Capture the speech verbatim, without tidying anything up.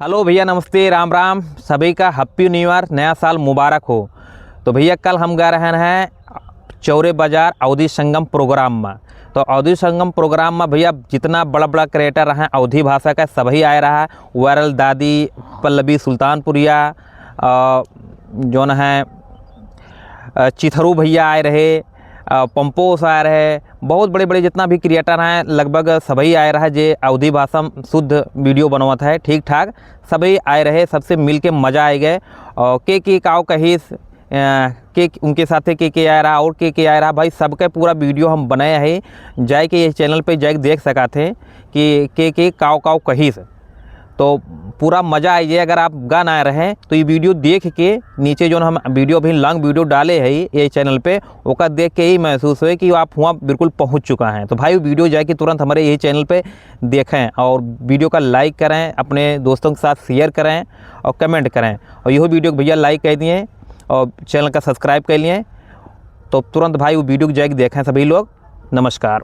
हेलो भैया, नमस्ते, राम राम, सभी का हैप्पी न्यू ईयर, नया साल मुबारक हो। तो भैया, कल हम गा रहन हैं चौरे बाजार अवधी संगम प्रोग्राम में। तो अवधी संगम प्रोग्राम में भैया, जितना बड़ा बड़ा क्रिएटर हैं अवधी भाषा का, सभी आए रहा है। वायरल दादी, पल्लवी सुल्तानपुरिया, अ, जौन है, अ, चिथरू भैया आए रहे, अ, पंपोस आए रहे, बहुत बड़े बड़े जितना भी क्रिएटर हैं, लगभग सभी आए रहा है, जे अवधी भाषा में शुद्ध वीडियो बनवत है, ठीक ठाक सभी आए रहे, सबसे मिल के मजा आए गए। और के के काव कहिस, अ, के उनके साथे के के आए रहा और के के आए रहा, भाई, सबके पूरा वीडियो हम बनाए है। जाए के ये चैनल पे जाए के देख सका थे कि के के काव काव कहिस। तो पूरा मजा आई जाए। अगर आप गा ना रहे तो ये वीडियो देख के, नीचे जौन हम वीडियो, अभी लॉन्ग वीडियो डाले है ये चैनल पे, ओका देख के ही महसूस होए कि आप हुआ बिल्कुल पहुँच चुका है। तो भाई, वीडियो जाए के तुरंत हमारे यही चैनल पे देखें और वीडियो का लाइक करें, अपने दोस्तों के साथ शेयर करें और कमेंट करें। और यही वीडियो को भैया लाइक कर दिए और चैनल का सब्सक्राइब कर लिए। तो तुरंत भाई, वो वीडियो को जाए के देखें सभी लोग। नमस्कार।